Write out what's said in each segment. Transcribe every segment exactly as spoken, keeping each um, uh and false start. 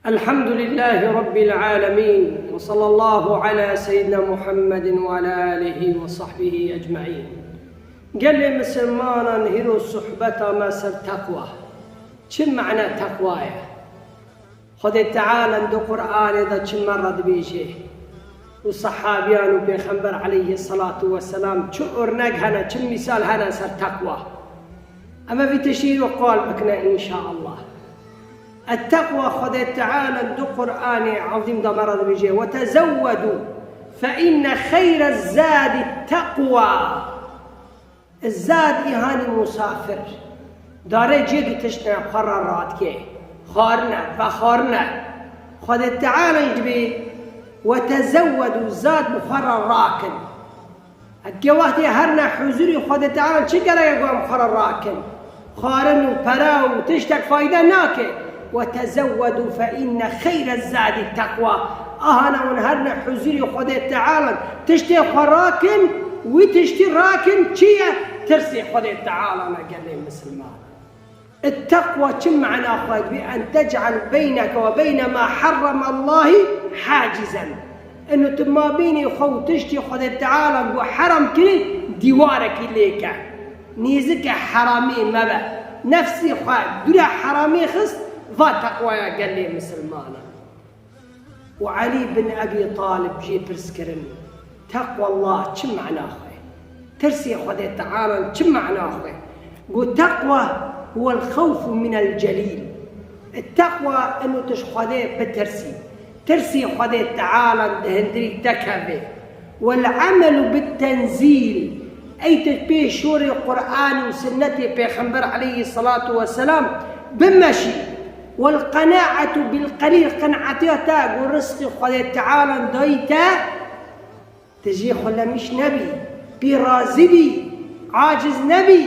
الحمد لله رب العالمين، وصلى الله على سيدنا محمد وعلى آله وصحبه أجمعين. Gelê misilmanan, hîro sohbeta me ser teqwa. Çi mane teqwa ye? Xwedê Teala di Qur'anê de çi me re dibêje? Û sehabiyan û Pêxember aleyhisselatu vesselam çi örnek hene, çi mîsal hene ser teqwa? Em ê vî tiştî îro qal bikine, înşaallah. Etteqwa, Xwedê Teala di Qur'anê Ezîm de me re dibêje, "Ve tezewwedû fe inne xeyre zadi teqwa." Zad î hanî musafir. Darê cêkî tiştine xwe re radike. Xwarine, vexwarine. Xwedê Teala jî dibê, "Ve tezewwedû", zad bi xwe re rakin. Heke wextê herine huzurî Xwedê Teala çi gerek e ku em xwe re rakin? Xwarin û pere û tiştek fayde nake. "Ve tezewwedû fe inne xeyre zadi teqwa." Ahana hûn herine huzurî Xwedê Teala tiştê xwe rakin, wî tiştî rakin çi ye? Tirsê Xwedê Teala ne gelê misilman. Etteqwa çi mena xwe dibî? En tec'al beyneke ve beyne ma harrama Allahi hacizen. Ino tu mabênê xwe û tiştê Xwedê Teala ku heram kirî dîwarekî lêke. Nêzike heramî mebe. Nefsê xwe dûre heramî xist, va teqwaya gelê misilmanan. Û Elî bin Ebî Talib jê pirs kirin, "Teqwallah çi mena xwe? Tirsê Xwedê Teala çi mena xwe?" Got, "Teqwa huwel xewfu minel celîl." Teqwa ino tu ji Xwedê bitirsî. Tirsê Xwedê Teala di hundirî te keve. Wel emelu bit tenzîl. Ey tu pê şorê Qur'anê û sunnetê Pêxember aleyhisselatu vesselam bimeşî. Wel qenaetu bil qelîl, qenaetiya te ku rizqê Xwedê Teala dayî te, tu jê xwe lemîş nebî, pê razî bî, aciz nebî.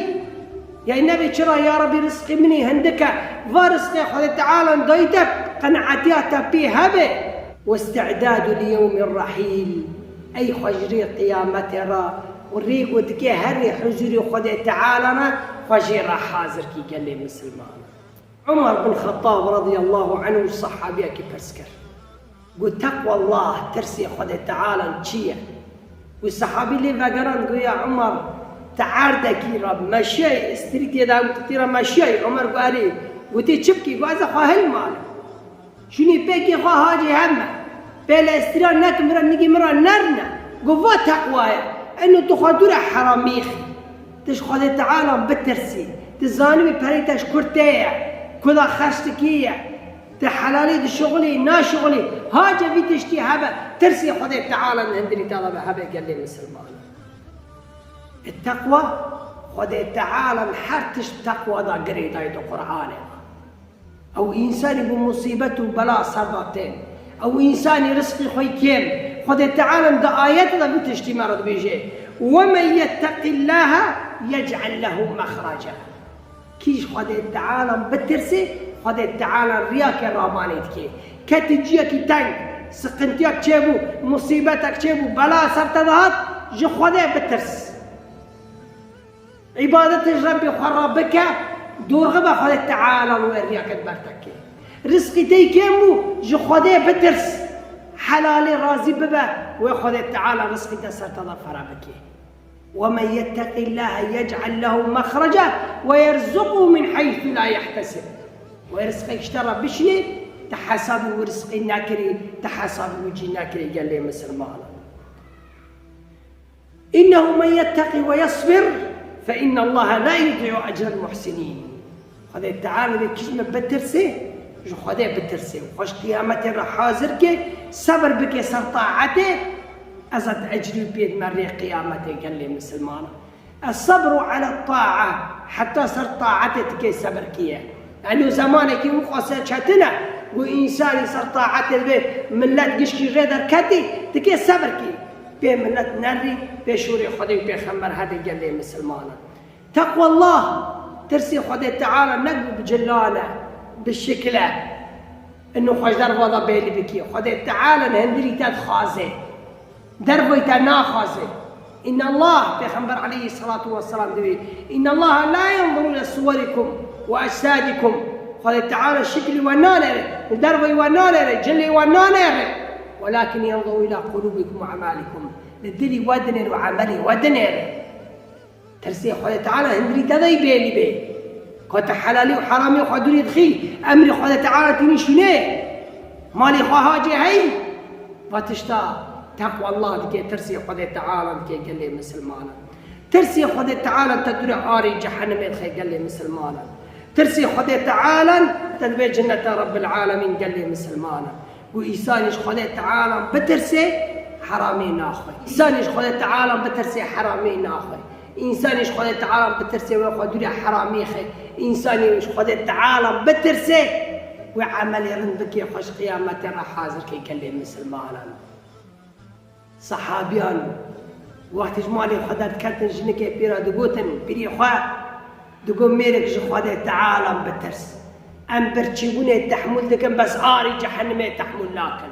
Yay nebê çira, "Ya Rebî, rizqê min ê hindik e." Va rizqê Xwedê Teala dayî te, qenaetiya te pê hebe. Westidadu li yewmir rehîl. Ey xwe ji rê qiyametê re û rê ku dike herê huzurê Xwedê Teala re, xwe jê re hazir kî gelê misilman. Umar bin Xettab radiyallahu anhu sahabiyekî pirs kir. Got, "Teqwallah, tirsê Xwedê Teala çi ye?" Û sahabî lê vegerand, got, "Ya Umar, te erdekî re meşiyayî, strîtê de û titî re meşiyayî?" Umar got, "Erê." Gotê, "Çi bikî?" Got, "Ez ê xwe hilmalim. Şûnî pêkê xwe hacê heme. Pê lê strî nekim, min re nigî min re nerine." Got, "Va teqwa ye. Eno tu xwe dûre heramî xî. Tu ji Xwedê Teala bitirsî. Tu zanibî perê te ji kur tê ye, ku da xerç dikî ye. Tu helalî dişixulî, naşixulî. Hace vî tiştî hebe, tirsê Xwedê Teala di hundirî te de be, hebe gelê misilman." Teqwa, Xwedê Teala her tişt teqwa da girêdayî di Qur'anê de. Ew însanî ku musîbet û bela ser de tên. Ew însanî rizqî xwe kêm. Xwedê Teala di ayetê de vî tiştî me re dibêje, "Ve men yetteqîllahe yec'el lehu mexreca." Kî ji Xwedê Teala bitirsê, Xwedê Teala riyakê ramanê dike. Ketî ciyekî teng, siqintiyek çêbû, musîbetek çêbû, bela ser te dihat, ji Xwedê bitirs. Îbadetê ji Rebbê xwe re bike, dorxe be Xwedê Teala wê riyakê ber te kê. Rizqî te kêm bû, ji Xwedê bitirs. Helalê razî bibe, wê Xwedê Teala rizqî te ser te de fere bike. "Ve men yetteqîllahe yec'el lehu mexreca ve yerzuqhu min heysu la yehtesib." Wê rizqek ji te re bişinê, te hesabî wî rizqî nekirî, te hesabî wî cî nekirî gelê misilmanan. "İnnehu men yetteqî ve yesbir fe innallaha la yudî'u ecrel muhsinîn." Xwedê Teala dê kî ji min bitirsê, ji Xwedê bitirsê û xwe ji qiyametê re hazir ke, sebir bike ser taetê, ez ê ecrî pê dime rê qiyametê gelê misilmanan. Es-sebru ala ta'a, heta ser taetê dike sebir kiye. Yanî zemanekî wî qasê çetin e, ku însanî ser taetê dibe, millet gişkî rê derketî, dike sebir kî. Pê millet nerî, pê şûrê Xwedê û Pêxember hebe gelê misilmanan. Teqwallah, tirsê Xwedê Teala ne ku bi cilan e, bi şikil e. Ino xwe ji derva de bêlî bikî. Xwedê Teala li hundirî te dixwaze. Derveyî te naxwaze. Înnallah, Pêxember aleyhisselatu vesselam dibê, "Înnallaha la yenzuru ila suwerikum ve ecsadikum." Xwedê Teala şiklî we nanêre, li derveyî we nanêre, cilê we nanêre. Welakin yenzuru ila qulubikum ve amalikum. Li dilî we dinêre û emelê we dinêre. Tirsê Xwedê Teala hindirî te de yî bêlî bê. Ka te helalî û heramî xwe dûrî dixî, emrê Xwedê Teala tînî şûnê. Malê xwe hacê heyî. Va tişta teqwallah dike, tirsê Xwedê Teala dike gelê misilmanan. Tirsê Xwedê Teala te dûrê arê cehennemê dixe gelê misilmanan. Tirsê Xwedê Teala te dibe cenneta Rabbil Alemîn gelê misilmanan. Ku însanî ji Xwedê Teala bitirse, heramî naxwe. Însanî ji Xwedê Teala bitirse, heramî naxwe. Însanî ji Xwedê Teala bitirse, wê xwe dûrê heramî xe. Însanî ji Xwedê Teala bitirse, wê emelê rind bike, xwe ji qiyametê re hazir ke gelê misilmanan. Sehabiyan wextê ji malê xwe derdiketin, jinikê pê re digotin, pîrê xwe digot, mêrik ji Xwedê Teala bitirs. Em birçîbûnê tehmûl dikin, bes arî cehennemê tehmûl nakin.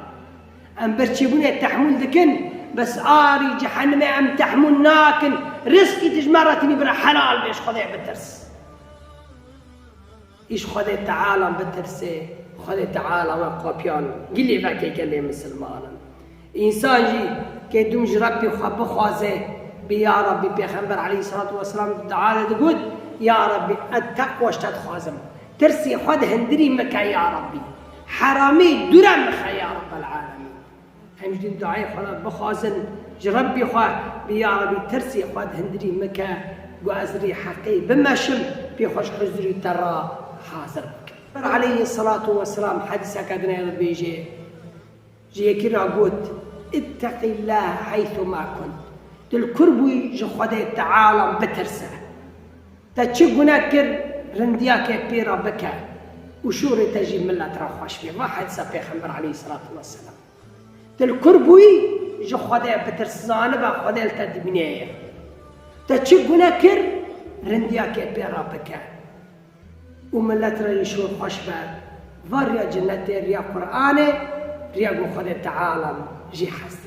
Em birçîbûnê tehmûl dikin, bes arî cehennemê em tehmûl nakin. Rizqî tu ji me re tînî bire helal bê, ji Xwedê bitirs. Îş Xwedê Teala bitirsê, Xwedê Teala we qapiyan gilî veke gelê misilmanan. Însan jî ke dûm ji Rebbî xwe bixwaze, bi ya Rebbî, Pêxember aleyhissalatu vesselam dua de digot, ya Rebbî, ez teqwa ji te dixwazim. Tirsê xwe di hindirî min ke ya Rebbî. Heramî dûre min xe ya Rebbel Alemîn. Em jî din duayê xwe re bixwazin ji Rebbî xwe, bi ya Rebbî tirsê xwe di hindirî min ke, ku ez rê heqê bimeşim, pê xwe ji huzurî te re hazir bikim. Pêxember aleyhissalatu vesselam hedîseke dinê dibêje, ji yekî re got, "Itteqîllahe heythuma kunt." Tu li kur bûyî ji Xwedê Teala bitirse. Te çi gune kir, rindiyakê pê re bike û şûrê te jî milet re xweş bê. Va hedîsa Pêxember aleyhissalatu vesselam. Tu li kur bûyî, ji Xwedê bitirs, zanibe Xwedê li te dibînê ye. Te çi gune kir, rindiyakê pê re bike û milet re jî şûr xweş be. Va riya cinnetê, riya Qur'anê, riya ku Xwedê Teala jî hez